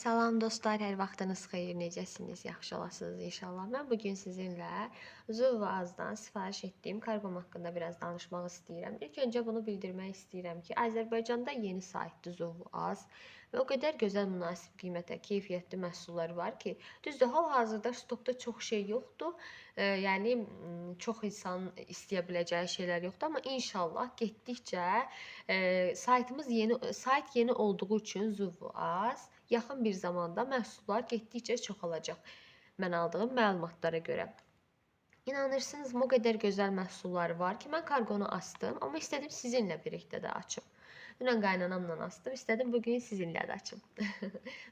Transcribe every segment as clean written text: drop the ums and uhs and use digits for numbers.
Salam dostlar, hər vaxtınız xeyir, necəsiniz? Yaxşı olasınız inşallah. Mən bugün sizinlə Zuvazdan sifariş etdiyim kargom haqqında biraz danışmaq istəyirəm. İlk öncə bunu bildirmək istəyirəm ki, Azərbaycanda yeni saytdır Zuvaz və o qədər gözəl, münasib qiymətə, keyfiyyətli məhsullar var ki, düzdür, hal-hazırda stokda çox şey yoxdur. Yəni çox insan istəyə biləcəyi şeylər yoxdur, amma inşallah getdikcə saytımız yeni, sayt yeni olduğu üçün Zuvaz yaxın bir zamanda məhsullar getdikcə çoxalacaq. Mən aldığım məlumatlara görə. İnanırsınızmı, o qədər gözəl məhsullar var ki, mən kargonu astım, amma istədim sizinlə birlikdə də açım. Dünən qaynanamla astım, istədim bugün sizinlə də açım.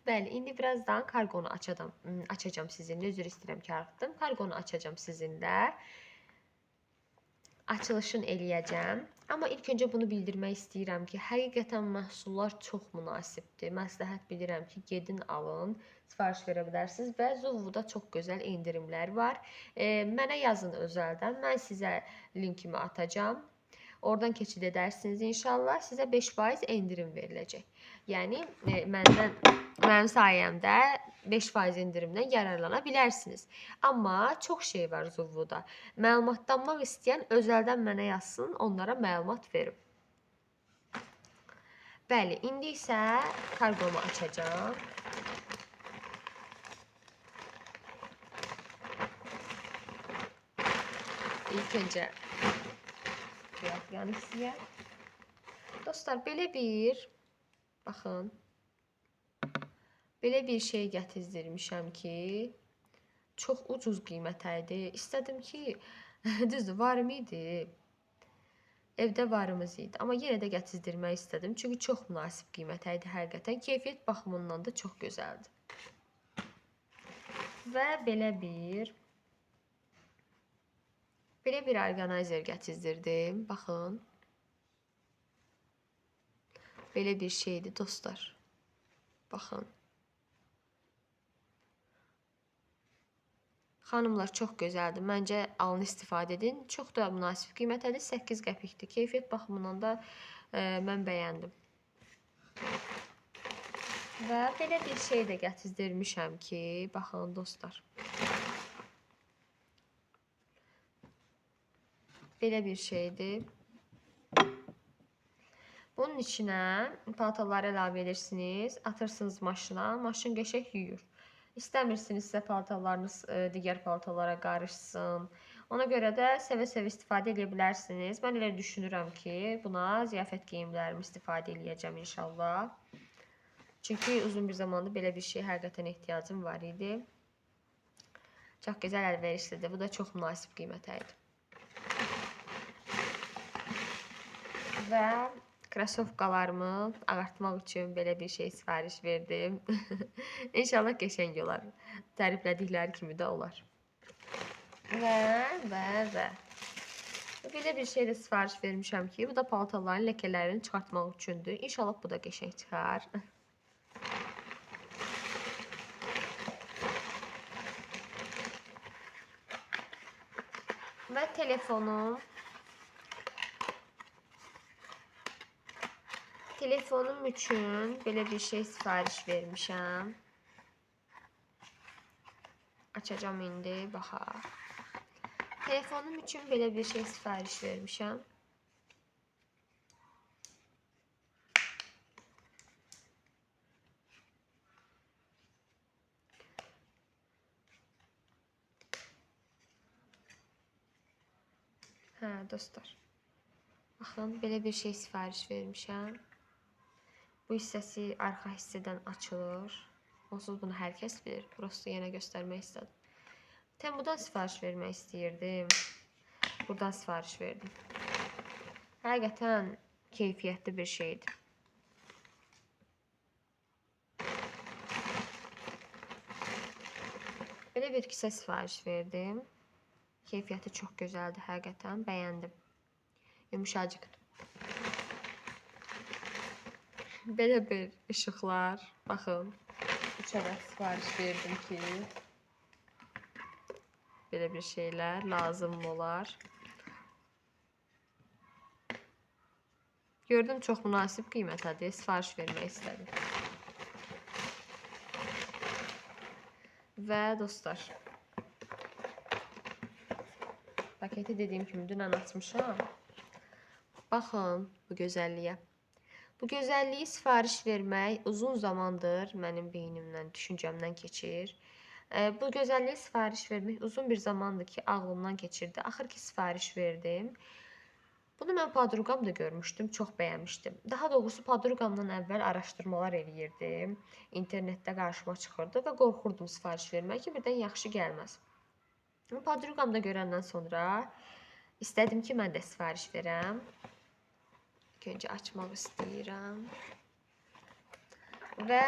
Bəli, indi birazdan kargonu açacağam sizinlə. Üzr istəyirəm ki, arıxdım. Kargonu açacağam sizinlə. Açılışını eləyəcəm. Amma ilk öncə bunu bildirmək istəyirəm ki, həqiqətən məhsullar çox münasibdir. Məsləhət bilirəm ki, gedin alın, sifariş verə bilərsiniz və Zuvvuda çox gözəl endirimlər var. Mənə yazın özəldən, mən sizə linkimi atacağam. Oradan keçid edərsiniz inşallah, sizə 5% endirim veriləcək. Yəni mənim sayəmdə 5% endirimdən yararlana bilərsiniz. Amma çox şey var Zuvvuda. Məlumatlanmaq istəyən özəldən mənə yazsın, onlara məlumat verim. Bəli, indi isə kargomu açacağam. İlk öncə yan hissəyə. Dostlar, belə bir, baxın, belə bir şey gətizdirmişəm ki, çox ucuz qiymətə idi. İstədim ki, düzdür, varım idi. Evdə varımız idi. Amma yenə də gətizdirmək istədim. Çünki çox münasib qiymətə idi həqiqətən. Keyfiyyət baxımından da çox gözəldir. Və belə bir orqanayzer gətizdirdim. Baxın. Belə bir şeydir dostlar. Baxın. Xanımlar, çox gözəldir. Məncə alın, istifadə edin. Çox da münasib qiymətədir. 8 qəpikdir. Keyfiyyət baxımından da mən bəyəndim. Və belə bir şey də gətizdirmişəm ki, baxın dostlar. Belə bir şeydir. Bunun içinə paltarları əlavə edirsiniz, atırsınız maşına, maşın qəşəng yuyur. İstəmirsinizsə paltarlarınız digər paltarlara qarışsın. Ona görə də sevə-sevə istifadə edə bilərsiniz. Mən elə düşünürəm ki, buna ziyafət geyimlərimi istifadə eləyəcəm inşallah. Çünki uzun bir zamandır belə bir şey həqiqətən ehtiyacım var idi. Çox gözəl əlverişlidir. Bu da çox münasib qiymətə idi. Və krasovkalarımı ağartmaq üçün belə bir şey sifariş verdim. İnşallah qəşəng olar. Təriflədikləri kimi də olar. Və belə bir şey də sifariş vermişəm ki, bu da paltarların ləkələrini çıxartmaq üçündür. İnşallah bu da qəşəng çıxar. Və telefonum. Telefonum üçün belə bir şey sifariş vermişəm. Açacağam indi, baxaq. Telefonum üçün belə bir şey sifariş vermişəm. Hə, dostlar. Baxın, belə bir şey sifariş vermişəm. Bu hissəsi arxa hissədən açılır. Onsuz bunu hər kəs bilir. Prosto yenə göstərmək istədim. Temudan sifariş vermək istəyirdim. Buradan sifariş verdim. Həqiqətən keyfiyyətli bir şeydir. Belə bir kisə sifariş verdim. Keyfiyyəti çox gözəldir, həqiqətən bəyəndim. Yumuşacıqdır. Belə bir işıqlar, baxın, 3 ədəd sifariş verdim ki, belə bir şeylər lazım olar. Gördüm, çox münasib qiymətədir, sifariş vermək istədim. Və dostlar, paketi dediyim kimi dünən açmışam. Baxın bu gözəlliyə. Bu gözəlliyi sifariş vermək uzun zamandır mənim beynimdən, düşüncəmdən keçir. Bu gözəlliyi sifariş vermək uzun bir zamandır ki, ağlımdan keçirdi. Axır ki, sifariş verdim. Bunu mən Padruqam da görmüşdüm, çox bəyənmişdim. Daha doğrusu Padruqamdan əvvəl araşdırmalar eləyirdim. İnternetdə qarşıma çıxırdı və qorxurdum sifariş vermək ki, birdən yaxşı gəlməz. Padruqamda görəndən sonra istədim ki, mən də sifariş verəm. İlk öncə açmaq istəyirəm. Və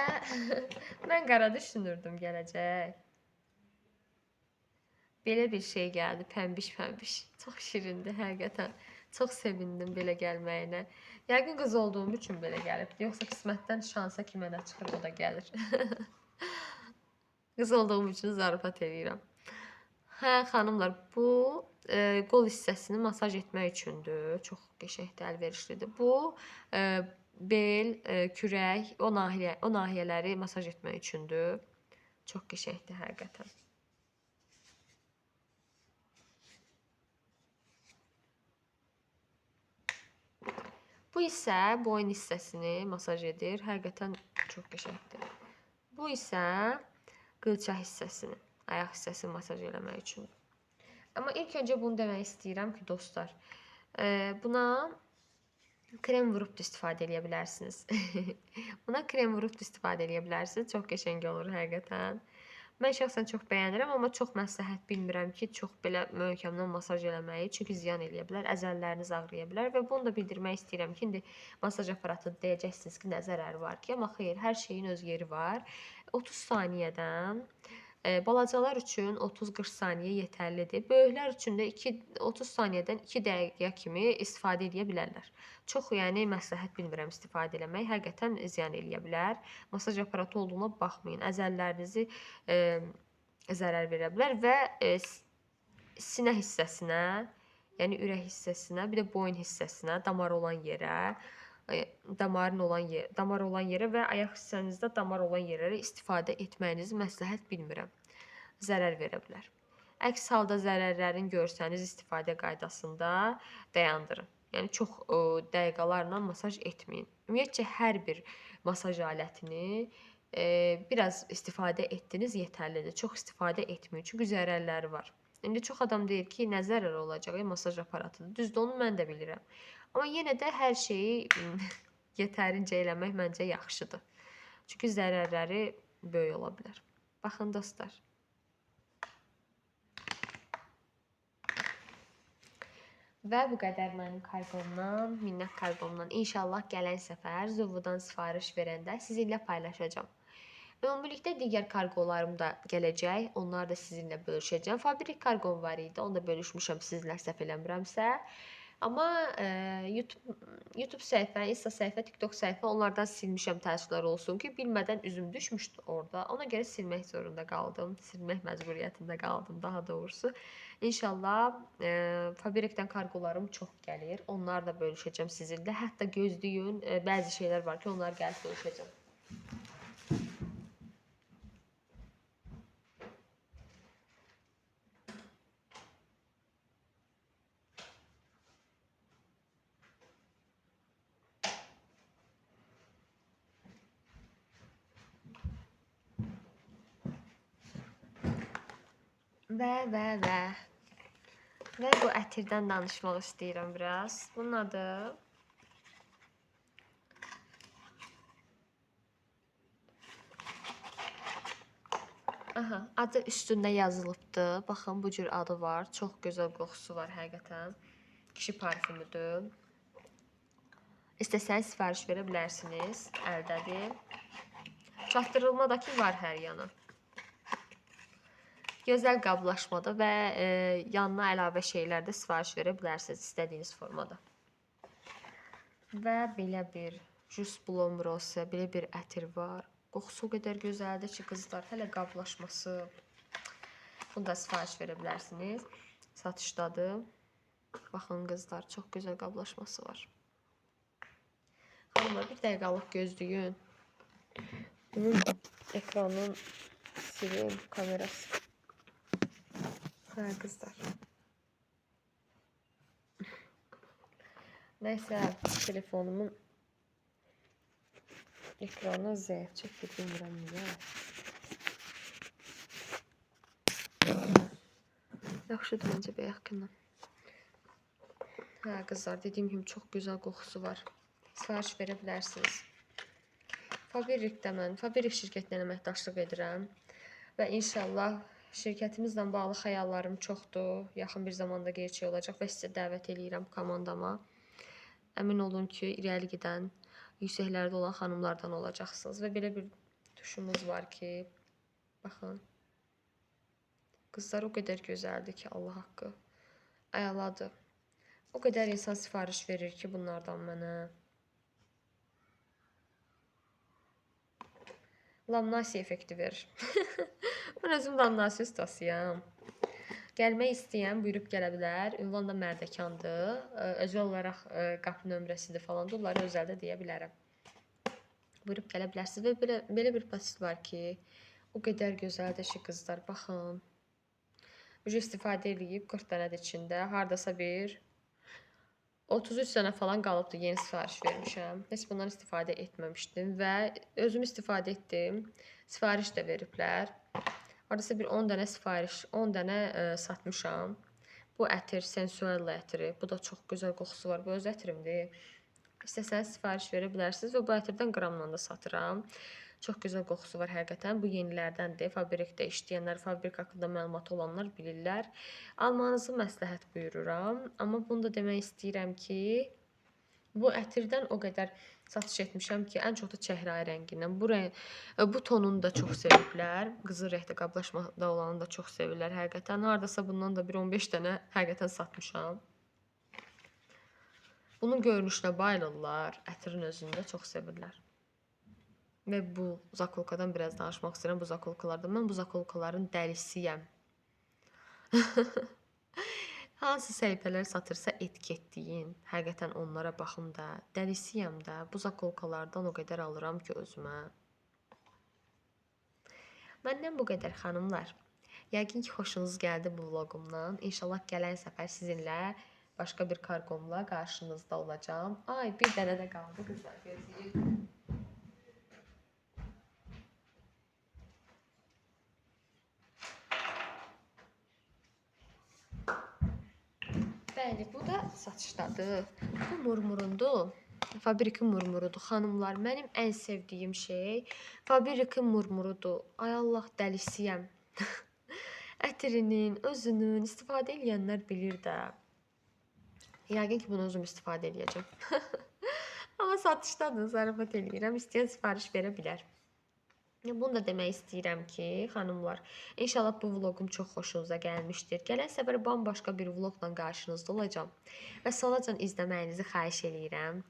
mən qara düşünürdüm gələcək. Belə bir şey gəldi, pəmbiş-pəmbiş. Çox şirindir həqiqətən. Çox sevindim belə gəlməyinə. Yəqin qız olduğum üçün belə gəlibdi. Yoxsa qismətdən şansa ki mənə çıxır, o da gəlir. Qız olduğum üçün zarafat eləyirəm. Hə, xanımlar, bu qol hissəsini masaj etmək üçündür. Çox qəşəngdir, əlverişlidir. Bu bel, kürək, o nahiyələri masaj etmək üçündür. Çox qəşəngdir həqiqətən. Bu isə boyun hissəsini masaj edir. Həqiqətən çox qəşəngdir. Bu isə qılça hissəsini, ayaq hissəsini masaj eləmək üçündür. Amma ilk öncə bunu demək istəyirəm ki, dostlar, buna krem vurub da istifadə eləyə bilərsiniz. Buna krem vurub da istifadə eləyə bilərsiniz. Çox qəşəng olur həqiqətən. Mən şəxsən çox bəyənirəm, amma çox məsləhət bilmirəm ki, çox belə möhkəmdən masaj eləməyi, çünki ziyan eləyə bilər, əzələləriniz ağrıya bilər və bunu da bildirmək istəyirəm ki, indi masaj aparatı deyəcəksiniz ki, nə zərəri var ki, amma xeyr, hər şeyin öz yeri var. 30 saniyədən balacalar üçün 30-40 saniyə yetərlidir. Böyüklər üçün də 30 saniyədən 2 dəqiqə kimi istifadə edə bilərlər. Çox, yəni məsləhət bilmirəm istifadə eləmək. Həqiqətən ziyan eləyə bilər. Masaj aparatı olduğuna baxmayın. Əzələlərinizi zərər verə bilər və sinə hissəsinə, yəni ürək hissəsinə, bir də boyun hissəsinə, damar olan yerə, damar olan yerə və ayaq hissənizdə damar olan yerlərə istifadə etməyinizi məsləhət bilmirəm. Zərər verə bilər. Əks halda zərərlərin görsəniz istifadə qaydasında dayandırın. Yəni çox dəqiqələrlə masaj etməyin. Ümumiyyətcə hər bir masaj alətini biraz istifadə etdiniz yetərlidir. Çox istifadə etməyin. Çünki zərərləri var. İndi çox adam deyir ki, nə zərər olacaq, masaj aparatıdır. Düzdür, onu mən də bilirəm. Amma yenə də hər şeyi yetərincə eləmək məncə yaxşıdır. Çünki zərərləri böyük ola bilər. Baxın dostlar. Və bu qədər mənim karqomdan, minnət karqomdan. İnşallah gələn səfər Zoovudan sifariş verəndə sizinlə paylaşacağam. Ümumilikdə digər karqolarım da gələcək. Onları da sizinlə bölüşəcəm. Fabrik karqom var idi. Onu da bölüşmüşəm sizinlə səhv eləmirəmsə. Amma YouTube səhifə, Insta səhifə, TikTok səhifə onlardan silmişəm təəssüflər olsun ki, bilmədən üzüm düşmüşdü orada. Ona görə silmək zorunda qaldım. Silmək məcburiyyətində qaldım daha doğrusu. İnşallah fabrikdən karqolarım çox gəlir. Onları da bölüşəcəm sizinlə. Hətta gözləyin, bəzi şeylər var ki, onları gəlib bölüşəcəm. Və bu ətirdən danışmaq istəyirəm biraz. Bunun adı aha, adı üstündə yazılıbdır. Baxın, bu cür adı var. Çox gözəl qoxusu var həqiqətən. Kişi parfümüdür. İstəsəniz sifariş verə bilərsiniz. Əldədir. Çatdırılma da ki var hər yana. Gözəl qablaşmada və yanına əlavə şeylər də sifariş verə bilərsiniz istədiyiniz formada. Və belə bir Just Blom Rose, belə bir ətir var. Qoxusu o qədər gözəldir ki, qızlar, hələ qablaşması. Bunu da sifariş verə bilərsiniz. Satışdadır. Baxın qızlar, çox gözəl qablaşması var. Xanımlar, bir dəqiqəlik gözləyin. Bunun ekranın İtirim kamerası. Hə, qızlar. Nəysə, telefonumun ekranı zəif çəkir, bilmirəm niyə. Yaxşıdır məncə bayaqkindən. Hə, qızlar, dediyim kimi çox gözəl qoxusu var. Sifariş verə bilərsiniz. Faberlicdə mən Faberlic şirkətinə əməkdaşlıq edirəm və inşallah şirkətimizlə bağlı xəyallarım çoxdur. Yaxın bir zamanda gerçək olacaq və sizə dəvət eləyirəm komandama. Əmin olun ki, irəli gedən, yüksəklərdə olan xanımlardan olacaqsınız və belə bir tuşumuz var ki, baxın. Qızlar o qədər gözəldir ki, Allah haqqı. Əladır. O qədər insan sifariş verir ki, bunlardan mənə. Lamnasi effekti verir. Mən özüm lamnasi ustasıyam. Gəlmək istəyən buyurub gələ bilər. Ünvan da Mərdəkandır. Özəl olaraq qapı nömrəsidir falan da, onları özəldə deyə bilərəm. Buyurub gələ bilərsiniz və belə bir pasit var ki, o qədər gözəldir ki, qızlar, baxın. Ucu istifadə eləyib 40 dənədir içində. Hardasa bir 33 dənə falan qalıbdır, yeni sifariş vermişəm. Heç bundan istifadə etməmişdim və özüm istifadə etdim. Sifariş də veriblər. Hardasa bir 10 dənə sifariş, 10 dənə satmışam. Bu ətir, Sensuella ətri. Bu da çox gözəl qoxusu var. Bu öz ətrimdir. İstəsəniz sifariş verə bilərsiniz və bu ətirdən qramla da satıram. Çox gözəl qoxusu var həqiqətən. Bu yenilərdəndir. Fabrikdə işləyənlər, fabrik haqqında məlumatı olanlar bilirlər. Almanızı məsləhət buyururam. Amma bunu da demək istəyirəm ki, bu ətirdən o qədər satış etmişəm ki, ən çox da çəhrayı rəngindən. Bu tonunu da çox seviblər. Qızıl rəngdə qablaşmada olanı da çox sevirlər həqiqətən. Hardasa bundan da bir 15 dənə həqiqətən satmışam. Bunun görünüşünə bayılırlar. Ətirin özünü də çox sevirlər. Və bu zakolkadan biraz danışmaq istəyirəm. Bu zakolkalardan. Mən bu zakolkaların dəlisiyəm. Hansı səhifələr satırsa etiketləyin. Həqiqətən onlara baxım da. Dəlisiyəm də. Bu zakolkalardan o qədər alıram ki özümə. Məndən bu qədər xanımlar. Yəqin ki, xoşunuz gəldi bu vlogumdan. İnşallah gələn səfər sizinlə başqa bir kargomla qarşınızda olacağam. Ay, bir dənə də qaldı qızlar, gözləyin. Bəli, bu da satışdadır. Bu murmurundur. Fabrikin murmurudur. Xanımlar, mənim ən sevdiyim şey Fabrikin murmurudur. Ay Allah, dəlisiyəm. Ətirinin, özünün istifadə eləyənlər bilir də. Yəqin ki, bunu özüm istifadə eləyəcəm. Amma satışdadır, zarafat eləyirəm. İstəyən sifariş verə bilər. Bunu da demək istəyirəm ki, xanımlar, inşallah bu vlogum çox xoşunuza gəlmişdir. Gələn səfər bambaşqa bir vlogla qarşınızda olacağam və sonacan izləməyinizi xahiş eləyirəm.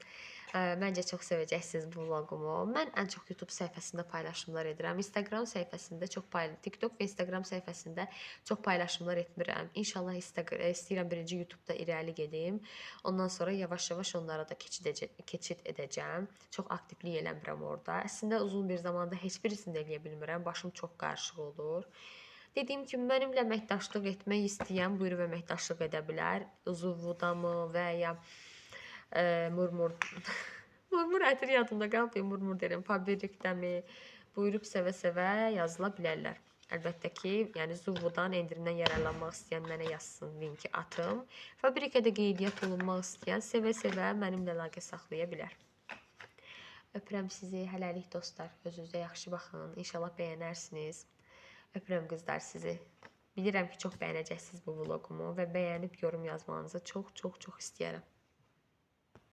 Məncə çox sevəcəksiniz bu vlogumu. Mən ən çox YouTube səhifəsində paylaşımlar edirəm. Instagram səhifəsində çox TikTok və Instagram səhifəsində çox paylaşımlar etmirəm. İnşallah istəyirəm birinci YouTube-da irəli gedim. Ondan sonra yavaş-yavaş onlara da keçid edəcəm. Çox aktivlik eləmirəm orada. Əslində uzun bir zamanda heç birisini də eləyə bilmirəm. Başım çox qarışıq olur. Dediyim kimi mənimlə əməkdaşlıq etmək istəyən buyurub əməkdaşlıq edə bilər. Zuvudamı və ya murmur murmur ətir yadımda qalıb, murmur deyirəm, Faberlicdəmi buyurub sevə-sevə yazıla bilərlər. Əlbəttə ki, yəni Zuvudan endirimdən yararlanmaq istəyən mənə yazsın, linki atım. Fabrikədə qeydiyyat olunmaq istəyən sevə-sevə mənimlə əlaqə saxlaya bilər. Öpürəm sizi, hələlik dostlar. Özünüzə yaxşı baxın. İnşallah bəyənərsiniz. Öpürəm qızlar sizi. Bilirəm ki, çox bəyənəcəksiniz bu vlogumu və bəyənib yorum yazmanızı çox, çox, çox istəyərəm.